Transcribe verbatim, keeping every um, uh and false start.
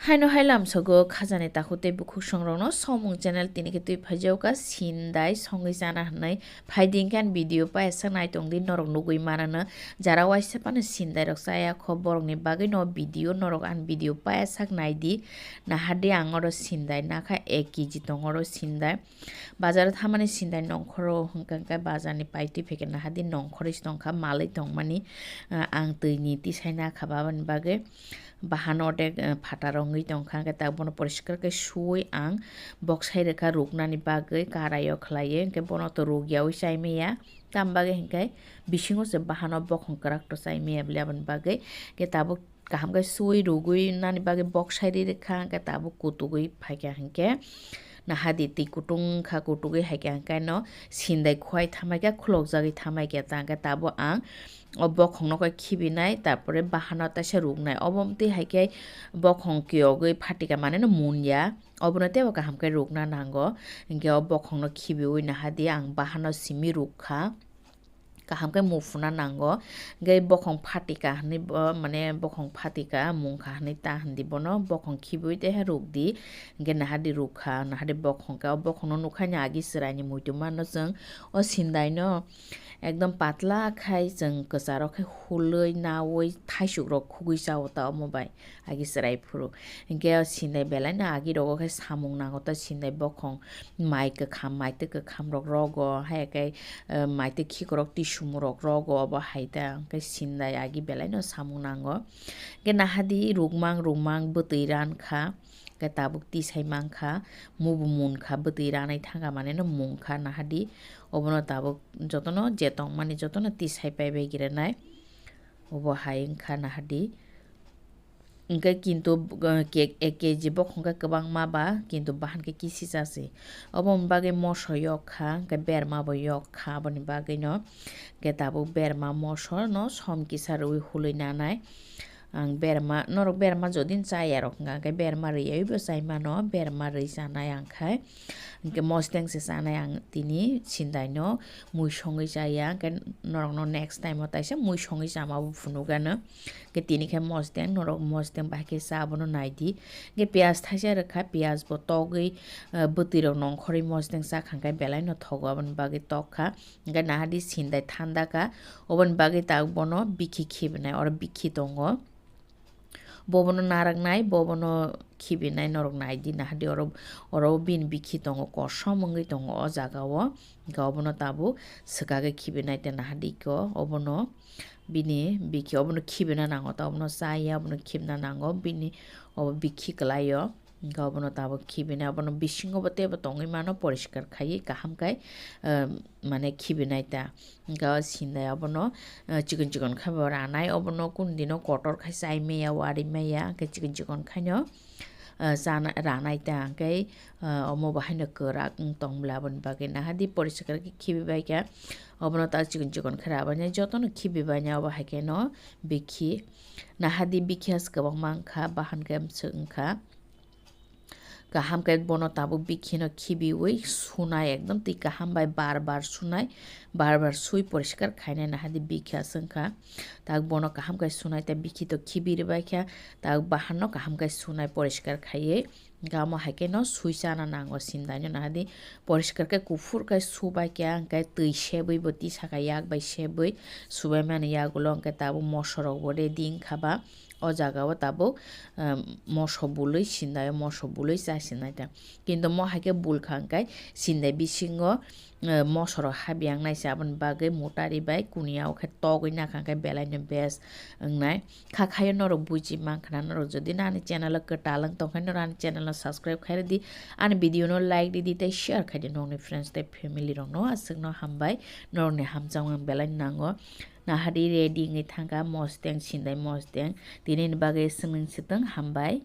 Haino hai lamsogo khajani takhuk tei bukhuk songrokno Somung channel tini khe twi phaijago ka sindai songwi chana hwnwi. Phaidi hwnkhe ani video paisa naitongdi norok nugwi manano. Jara waisa phano sindairok chaya kho borokni bagwino video norok ani video paisa naidi. Nahardi ang oro sindai nakha ek kg tongo oro sindai. Bazaro thamani sindai nongkhoro hwnkha hwnkhe bazarni paitwi phaikhe nahardi nongkhorwi se tongkha malwi tongmani, ah, ang twini tisai nakha babani bagwi. Bahano de, eh, phatar wngwi tongkha, hwnkhe ta bono poriskar khe suwi ang boksai rwkha ruknani bagwi karaio khlaiwi, hwnkhe bono to rukyawi chaimaya, tamni bagwi hwnkhe bisingo se bahano bokhong kwrak to chaimaya bwle aboni bagwi, hwnkhe tabuk kaham khe suwi rugwi nani bagwi boksai ri rwkha, hwnkhe tabuk kutugwi phaikha, hwnkhe nahadi twi kutung kha, kutugwi haikhe hwnkhe no sindai khuai thamaikha, khulokjagwi thamaikha, ta hwnkhe tabuk ang o bokhongno khe khibinai, tarpore bahano taisa ruknai. Obo twi hai khe bokhong kiyogwi phatika mane no mun ya. Obono teibo kaham khe rukna nango. Hinkhe o bokhongno khibiwi nahardi ang bahano simi rukha. Kaham khe mufuna nango. Hinkhe bokhong phatika hinwi bo, mane bokhong phatika mungkha hinwi ta hindi bono. Bokhong khibiwi tei rukdi. Hinkhe nahardi rukha, nahardi bokhong khe o bokhongno nukha ni agi chwraini muitu mano chwng o sindaino. Ekdom patla khai chwng kwcharo khe hulwi nawi thaisuk rok khugwi chao ta omo bai agi chwrai phuru. Hinkhe o sindai belai no agi rogo khe samung nango ta sindai bokhong mai kwkham maitwi kwkham rok rogo hai khe, eh, maitwi khikrok tisum rok rogo obo hai ta hinkhe sindai agi belai no samung nango. Hinkhe nahardi rukmang rukmang bwtwi ran kha. Khe tabuk tisai mankha, mubu munkha, bwtwi ranai thangkha mane no mungkha nahardi. Obono tabuk jotono je tongmani jotono tisai paibai girenai. Obo hai wngkha nahardi. Hinkhe kintu, uh, ke-, ek kg bokhong khe kwbangma ba, kintu bahan khe kisi chasi. Oboni bagwi moso yok kha, hinkhe berma bo yok kha, aboni bagwino. Hinkhe tabuk berma moso no som kisa rwui hulwi nanai. Ang berma, norok berma jodin chaya rok hwnkha khe berma rwiyaibo chai mano, berma rwi chanai ang khai. Hinkhe mosteng se chanai ang tini sindaino mui songwi chaya, hinkhe norokno next time o taisa mui songwi chama bo phunukgano. Hinkhe tini khe mosteng, norok mosteng bahai khe cha abono naidi. Hinkhe piyaj thaisa rwkha, piyaj bo togwi, eh, bwtwi rok nongkhorwi mosteng chakha hinkhe belai no thogo, aboni bagwi tokha. Hinkhe nahardi sindai thanda kha, oboni bagwi tabuk bono bikhi khibinai, oro bikhi tongo. Bobono naraknai, bobono khibinai, norok naidi nahardi oro, oro bini bikhi tongo, kosom wngwi tongo o jaga o. Hinkhe obono tabuk swkagwi khibinai tei nahardi khe obono bini bikhi obono khibina nango, ta obono chaya, obono khibina nango, bini obo bikhi kwlaio. Hinkhe obono tabuk khibinai, obono bisingo bo teibo tongwi mano, poriskar khaiwi kaham khai, ah, mane khibinai ta. Hinkhe o sindai obono, ah, chikon chikon khai bo ranai, obono kunu dino kotor khai chai maya, wari maya, hinkhe chikon chikon khaino, ah, chana, ranai ta. Hinkhe, ah, omo bo haino kwrak wng tong bwle aboni bagwi nahardi poriskar khe khibibai kha. Obono ta chikon chikon khai rabainai, jotono khibibainai, obo hai kheno bikhi. Nahardi bikhi has kwbangma wngkha, bahan khe amswk wngkha. Kaham khe bono tabuk bikhino khibiwi sunai, ekdom twi kaham bai bar bar sunai, bar bar sui poriskar khainai nahardi bikhi aswk wngkha. Tak bono kaham khe sunai tei bikhi to khibi rwbai kha, tak bahanno kaham khe sunai poriskar khaiwi, hinkhe omo hai kheno sui chana nango sindaino nahardi poriskar khe kuphur khe subai kha, hinkhe twi sebwi bo tisa kha yak bai sebwi subai mani yagulo, hinkhe tabuk moso rok bo ready wngkha ba. O jaga o tabuk, um, moso bului sindai o, moso bului cha sinai ta. Kintu mo hai khe bul kha hwnkhe sindai bisingo, uh, moso rok habiyang nai se, aboni bagwi motari bai kuniya o khe togwi nakha hwnkhe belai no best wngnai. Kha khayo norok buji mankha na, norok jodi nani channel o kwtal wng tongkhe norok ani channel no subscribe khai rwdi, ani video no like rwdi tei share khai di nokni friends tei family rok no. Aswk no hambai, norok ni hamjakmung belai nango. Nahardi ready wngwi thangkha mosteng sindai mosteng. Tini ni bagwi swngwi swtwng hambai.